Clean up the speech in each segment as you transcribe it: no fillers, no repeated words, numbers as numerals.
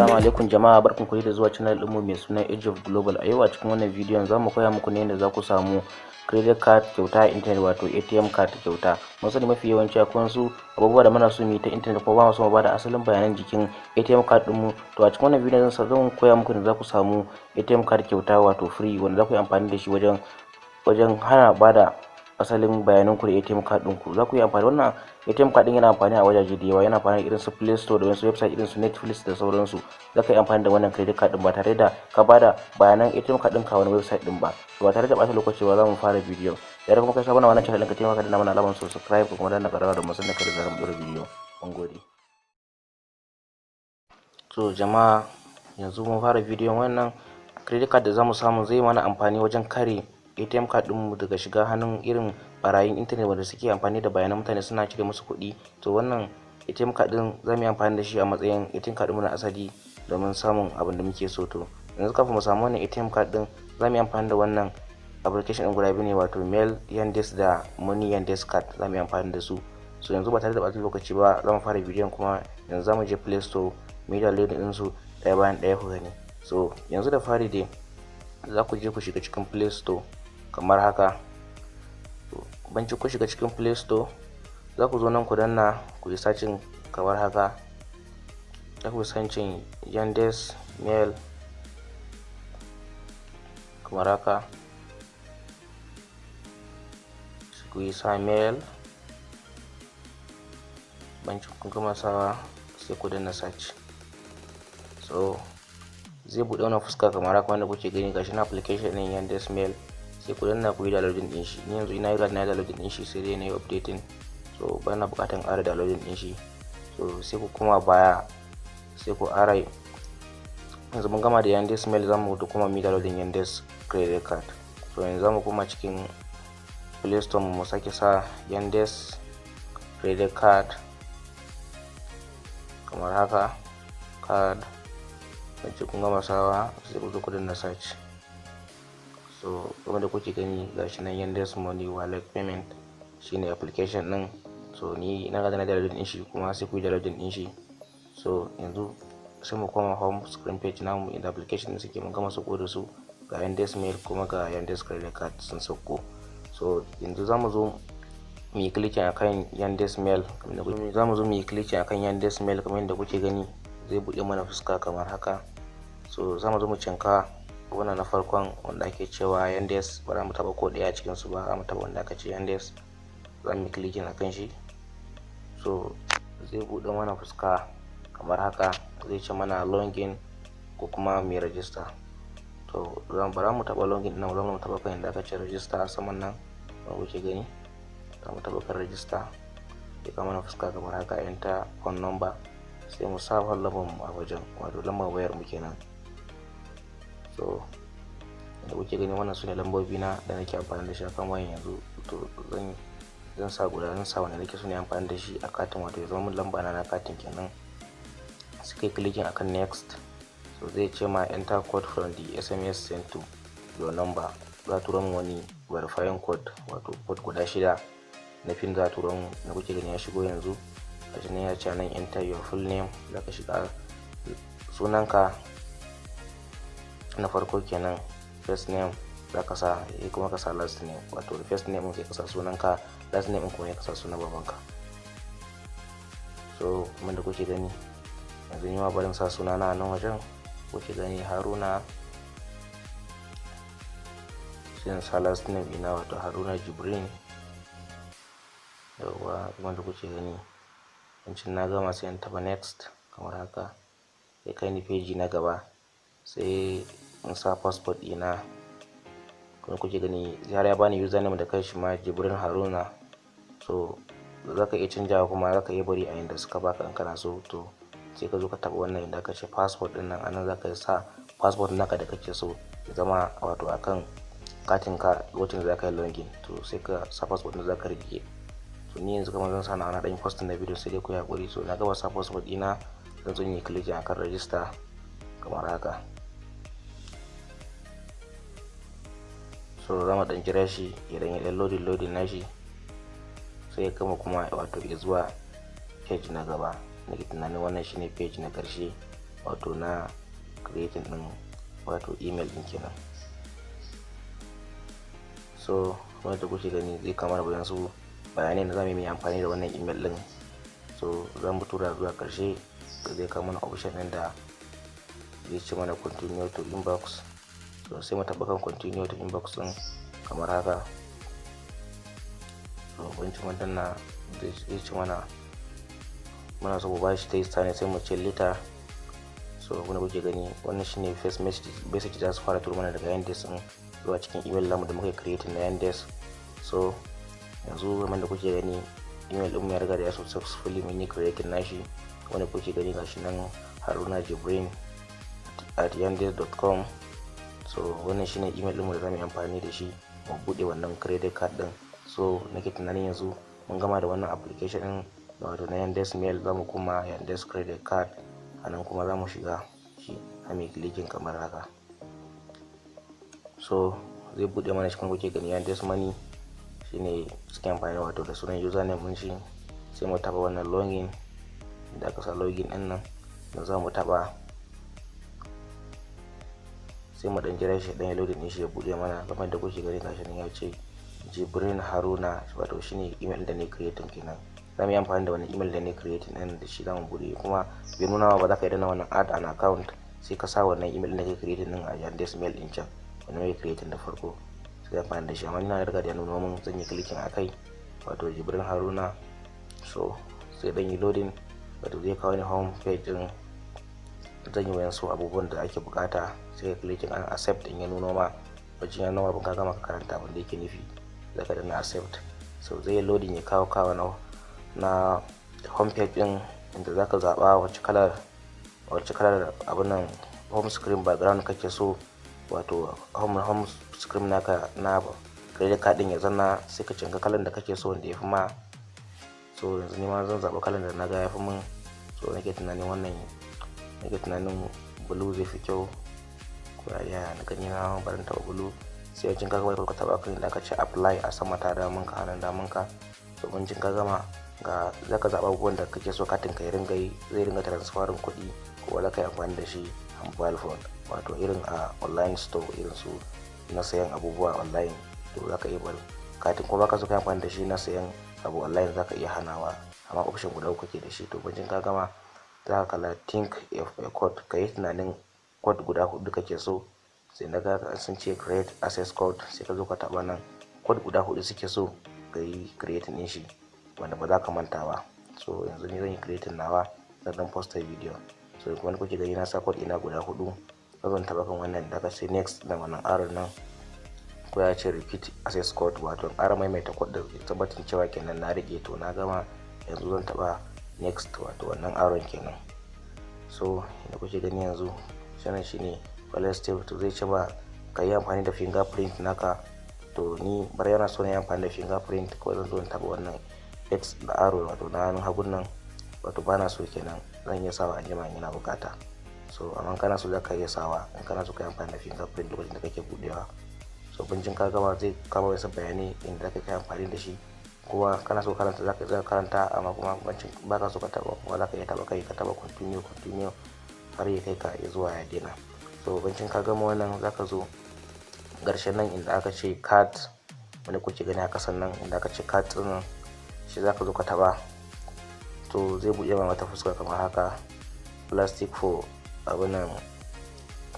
Assalamu alaikum jama'a, barkan ku da zuwa channel ɗinmu mai suna Age of Global. A yau a cikin wannan bidiyon za mu koya muku ne yadda za ku samu credit card kyauta a internet, wato ATM card kyauta. Mun sani mafi yawanci akwai wasu abubuwa da muna so mu yi ta internet kuma ba mu so mu bada asalin bayanan jikin ATM card ɗinmu. To, a cikin wannan bidiyon zan koya muku yadda za ku samu ATM card kyauta, wato free, wanda za ku yi amfani da shi wajen hana bada asalin bayanan ku da ATM card ɗinku. Za ku yi amfani wannan ATM card ɗin, yana amfani a wajaje da yawa, yana amfani irin su Play Store da wasu website irin su Netflix da sauransu. Za ka yi amfani da wannan credit card ɗin ba tare da ka bada bayanan ATM card ɗinka wani website ɗin ba. Ba tare da ɓata lokaci ba, za mu fara bidiyon. Idan kuma kai sabon wannan channel ɗin, ka taimaka danna mana alamar subscribe ko kuma danna ƙararrawa domin sanar da kai da zarar mun ɗora bidiyo. Mun gode. To jama'a, yanzu mun fara bidiyon. Wannan credit card da zamu samu zai mana amfani wajen kare ATM card ɗinmu daga shiga hannun irin barayin intanet wanda suke amfani da bayanan mutane suna cire musu kuɗi. To, wannan ATM card ɗin za mu yi amfani da shi a matsayin ATM card ɗinmu na asali domin samun abin da muke so. To, yanzu kafin mu samu wannan ATM card ɗin, za mu yi amfani da wannan application ɗin guda biyu ne, wato Mail Yandex da Money Yandex Card. Za mu yi amfani da su. So yanzu ba tare da ɓata lokaci ba, za mu fara bidiyon. Kuma yanzu za mu je Play Store mu yi downloading ɗinsu ɗaya bayan ɗaya ku gani. So yanzu da fari dai za ku je ku shiga cikin Play Store kamar haka. Bancin ku shiga cikin Play Store, za ku zo nan ku danna, ku yi searching kamar haka. Za ku yi searching Yandex Mail kamar haka, ku yi sa mail. Bancin kun gama sawa, sai ku danna search. So zai buɗe wannan fuska kamar haka wanda kuke gani. Gashi na application ɗin Yandex Mail, sai ku danna ku yi downloading ɗin shi. Ni yanzu ina riga na yi downloading ɗin shi, sai dai na yi updating, so ba na buƙatar ƙara downloading ɗin shi. So sai ku koma baya, sai ku ƙara. Yanzu mun gama da Yandex Mail, zamu da kuma mu downloading Yandex credit card. So yanzu zamu koma cikin Play Store mu sake sa Yandex credit card kamar haka, card. Bayan kun gama sawa, sai ku zo ku danna search. So kamar da kuke gani, gashi nan Yandex Money Wallet Payment shine application din. So ni na ga na downloading din shi, kuma sai ku yi downloading din shi. So yanzu sai mu koma home screen page namu inda application din suke. Mun gama sauko da su, ga Yandex Mail kuma ga Yandex credit card sun sauko. So yanzu zamu zo mu yi clicking akan Yandex Mail. Zamu zo mu yi clicking akan Yandex Mail kamar yadda kuke gani, zai buɗe mana fuska kamar haka. So zamu zo mu cinka wannan na farkon wanda ake cewa Yandex. Ba za mu taɓa ko ɗaya a cikin su ba, za mu taɓa wanda aka ce Yandex. Za mu yi clicking akan shi. So zai buɗe mana fuska kamar haka, zai ce mana login ko kuma mu register. To, ba za mu taɓa login ɗin, za mu taɓa kan inda aka ce register a saman nan wanda kuke gani. Za mu taɓa kan register, ya kawo mana fuska kamar haka, enter phone number. Sai mu sa phone lambar mu a wajen, wato lambar wayar mu kenan. So da kuke gani, wannan sune lambobi na da nake amfani da shi akan wayan yanzu. To, zan sa guda, zan sa wanda nake so ne amfani da shi a katin, wato ya zama mun lamba na na katin kenan. Sai kai clicking akan next. So zai ce ma enter code from the SMS sent to your number. Za a turo min wani verifying code, wato code guda shida na pin za a turo min. Na kuke gani, ya shigo yanzu. Gashi nan ya ce nan enter your full name. Za ka shiga sunanka na farko kenan, first name za ka sa, kuma ka sa last name, wato first name sai ka sa sunanka, last name kuma ya ka sa sunan babanka. So kuma da kuke gani, yanzu ni ma bari sa sunana a nan wajen. Kuke gani, Haruna, sai in sa last name ina, wato Haruna Jibrin. Yawwa, kuma da kuke gani, bancin na gama, sai in taba next kamar haka, sai kai ni page na gaba. Sai in sa passport ɗina. Kuma kuke gani, har ya bani username da kai shi ma, Jibrin Haruna. So za ka iya canjawa, kuma za ka iya bari a inda suka baka in kana so. To, sai ka zo ka taɓa wannan inda aka ce passport ɗin nan. Anan za ka sa passport naka da kake so ya zama, wato akan katin ka lokacin da za ka yi login. To, sai ka sa passport ɗin da za ka rike. To, ni yanzu kamar zan sa na ɗan posting na bidiyo, sai dai ku yi haƙuri. So na gama sa passport ɗina, zan zo in yi clicking akan register kamar haka. So za mu ɗan jira shi idan ya ɗan loading nashi, sai ya kama kuma, wato ya zuwa page na gaba. Nake tunanin wannan shine page na ƙarshe. wato na creating din wato email din kenan. So kamar da kuke gani, zai kama da su bayanai da zamu yi amfani da wannan email din. So za mu tura zuwa karshe, zai kawo mana option ɗin da zai ce mana "Continue to inbox". So sai mu taɓa kan "Continue to inbox" din kamar haka. So wancan mun danna, zai ce mana muna so mu ba shi tester ne, sai mu ce "Later". So wanda kuke gani, wannan shine first message za su fara turo mana daga Yandex din zuwa cikin email namu da muka create na Yandex. So yanzu kamar da kuke gani, email din mu ya riga da ya successfully mun yi creating nashi. Wanda kuke gani, gashi nan, harunajibrin@yandex.com. So wannan shine email din mu da zamu yi amfani da shi mu bude wannan credit card din. So nake tunanin yanzu mun gama da wannan application din, wato na Yandex Mail. Zamu kuma Yandex Credit Card, anan kuma zamu shiga shi a mai clicking kamar haka. So zai bude mana cikin, kuke gani, Yandex Money shine suke amfani wato da sunan username din shi. Sai mu taba wannan login da aka sa login din nan da za mu taba, sai mu dan jira shi dan ya loading din shi, ya bude mana. Kamar da kuke gani, gashi nan ya ce Jibrin Haruna, wato shine email da ne creating kenan. Za mu yi amfani da wannan email da ne creating din, da shi za mu bude. Kuma bai nuna ba, za ka yi danna wannan "Add an account", sai ka sa wannan email da kai creating din a Yandex Mail din can wanda mai creating da farko, sai amfani da shi. Amma ina riga da ya nuna mun, zan yi clicking akai, wato Jibrin Haruna. So sai dan yi loading, wato zai kawo ni home page din. Zan yi wayansu abubuwan da ake bukata, sai ka clicking an accept din ya nuno ma. Bacin ya nuna, ka gama ka karanta abin da yake nufi, zaka danna accept. So zai yi loading, ya kawo na home page din inda zaka zaba wace kalar abin nan home screen background kake so, wato home screen naka na credit card din ya zanna. Sai ka cinka kalan da kake so wanda ya fi ma. So yanzu ni ma zan zaɓi kalan da na ga ya fi min. So nake tunanin wannan, nake tunanin blue zai fi kyau, ko ya na gani na barin taɓa blue. Sai yancin ka gama, ka taɓa kan da aka ce "Apply" a sama ta daman ka, hannun daman ka. So bancin ka gama, ga zaka zaɓa abubuwan da kake so katin ka ya ringa yi, zai ringa transferring kuɗi, ko za ka yi amfani da shi a mobile phone, wato irin a online store, irin su na sayan abubuwa online, to za ka iya bari katin. Ko baka so ka yi amfani da shi na sayan abu online, za ka iya hanawa, amma option guda uku kake da shi. To bancin ka gama, za ka kalla "Think of a code", ka yi tunanin code guda hudu kake so. Sai na ga sun ce "Create access code", sai ka zo ka taba nan. Code guda hudu suke so ka yi creating din shi wanda ba za ka manta ba. So yanzu ni zan yi creating nawa, zan dan post video. So kuma kuke gani, na sa code ina guda hudu. Zan taba kan wannan da aka ce "Next" da wannan arrow nan, ko ya ce "Repeat access code", wato ƙara maimaita code da tabbatin cewa kenan na rike. To na gama, yanzu zan taba "Next", wato wannan arrow kenan. So da kuke gani yanzu, shanan shine wallet step. To zai ce ba ka yi amfani da fingerprint naka. To ni bar yana so na yi amfani da fingerprint, kawai zan zo in taba wannan X da arrow, wato na hannun hagun nan, wato bana so kenan. Zan iya sawa anjima in ina bukata. So amma kana so, zaka iya sawa in kana so ka yi amfani da fingerprint lokacin da kake budewa. So bancin ka gama, zai kama wasu bayanai inda zaka kai amfani da shi. Kuma kana so karanta, zaka iya karanta, amma kuma bancin baka so ka taba, kuma zaka iya taba kai, ka taba "Continue", "Continue", har ya kai ka zuwa ya daina. So bancin ka gama wannan, zaka zo ƙarshen nan inda aka ce "Card", wanda kuke gani a kasan nan inda aka ce "Card" din, shi zaka zo ka taba. To zai buɗe ma wata fuska kamar haka, plastic for abin nan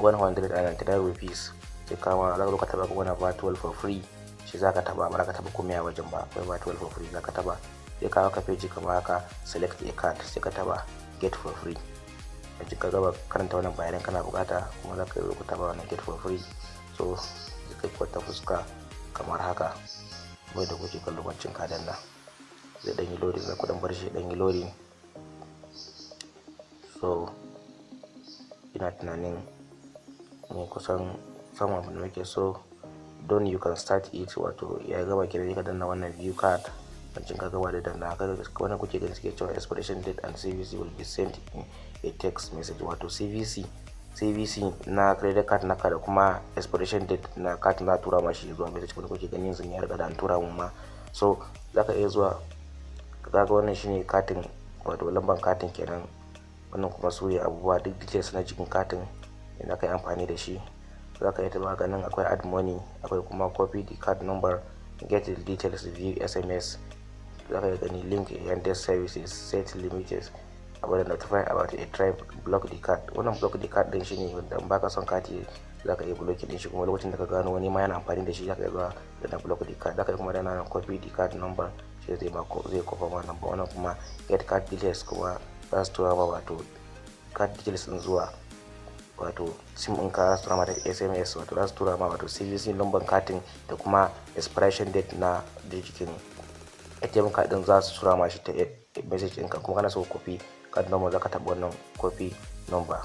₹199. Sai kama za ka zo ka taba kuma na "Virtual for free", shi za ka taba. Ba za ka taba komai a wajen ba, akwai "Virtual for free" za ka taba. Sai kawo ka page kamar haka, "Select a card", sai ka taba "Get for free". Yanzu ka gaba karanta wannan bayanan, kana bukata kuma za ka yi ka taba wannan "Get for free". So zai kai wata fuska kamar haka mai da kuke kallo. Bancin ka danna, zai dan yi loading, za ku dan bar shi dan yi loading. So ina tunanin ne kusan samun abin da muke so. Don you can start it, wato ya gaba kenan, ka danna wannan "View card". Bancin ka gaba da danna haka, wannan kuke gani suke cewa "Expiration date and CVC will be sent in a text message", wato CVC na credit card naka da kuma expiration date na card na tura ma shi zuwa message. Kuma kuke gani, yanzu ya riga da an tura mun ma. So zaka iya zuwa kaga wannan shine katin, wato lamban katin kenan. Wannan kuma su ne abubuwa duk details na jikin katin idan ka yi amfani da shi. Za ka iya taɓa ganin akwai add money, akwai kuma copy the card number, get the details, view SMS. Za ka iya gani link Yandex services, set limits, abu da notify about a trip, block the card. Wannan block the card din shine wanda in baka son kati za ka iya blocking din shi, kuma lokacin da ka gano wani ma yana amfani da shi, za ka iya zuwa da block the card. Za ka iya kuma danna copy the card number, shi zai ma zai copy ma number. Wannan kuma get card details kuma za su tura ma wato card details din zuwa wato SIM ɗinka, za su tura ma da SMS, wato za su tura ma wato CVC number katin da kuma expiration date na da jikin ATM card din, za su tura ma shi ta message ɗinka. Kuma kana so copy card number, za ka taɓa wannan copy number.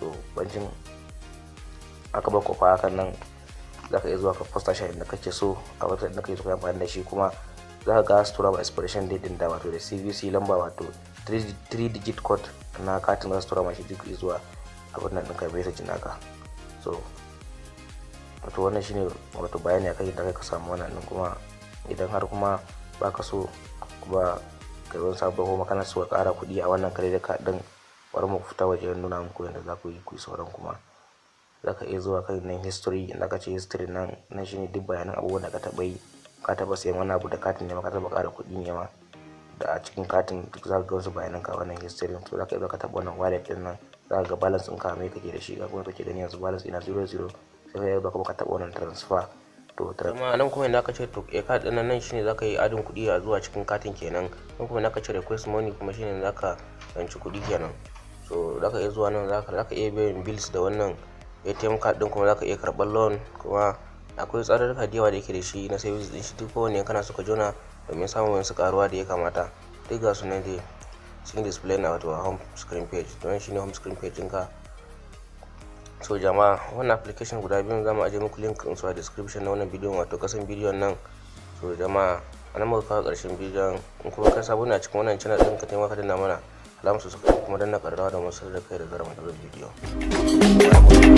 To, bancin aka ba kofa hakan nan, za ka iya zuwa ka posta shi inda kake so, a website da kake so ka amfani da shi. Kuma za ka ga su tura ma expiration date din da wato da CVC lamba, wato 3 digit code na katin, za su tura ma shi duk zuwa abin nan ɗinka, message naka. So wato wannan shine wato bayani akan yadda ka samu wannan ɗin. Kuma idan har kuma baka so kuma kai wani sabon, kuma kana so ka ƙara kuɗi a wannan credit card ɗin, bari mu fita waje nuna muku yadda za ku yi ku yi sauran. Kuma za ka iya zuwa kan nan history, inda ka ce history nan, nan shine duk bayanan abubuwan da ka taɓa yi. Ka taɓa sayan wani abu da katin ne ma, ka taɓa ƙara kuɗi ne ma da a cikin katin, duk za ka ga wasu bayanan ka wannan history. To, za ka iya ka taɓa wannan wallet ɗin nan, za ka ga balance ɗinka mai kake da shi. Ga kuma kake gani yanzu balance ina 00. Sai ka iya kuma ka taɓa wannan transfer. To, kuma nan kuma inda aka ce to a card ɗin nan, shine zaka yi adding kuɗi a zuwa cikin katin kenan. Nan kuma inda aka ce request money kuma shine zaka ranci kuɗi kenan. So zaka iya zuwa nan, zaka iya biyan bills da wannan ATM card ɗin, kuma zaka iya karɓar loan. Kuma akwai tsarurruka da yawa da yake da shi na service ɗin shi. Duk kowanne kana so ka jona domin samun wasu karuwa da ya kamata, duk ga su nan dai cikin display na wato home screen page. Don shine home screen page ɗinka. So jama'a, wannan application guda biyun zamu aje muku link su a description na wannan bidiyon, wato kasan bidiyon nan. So jama'a, anan muka kawo ƙarshen bidiyon. In kuma kai sabo ne a cikin wannan channel ɗin, ka taimaka danna mana alamar subscribe, kuma danna ƙararrawa da sanar da kai da zarar mun ɗaura bidiyo.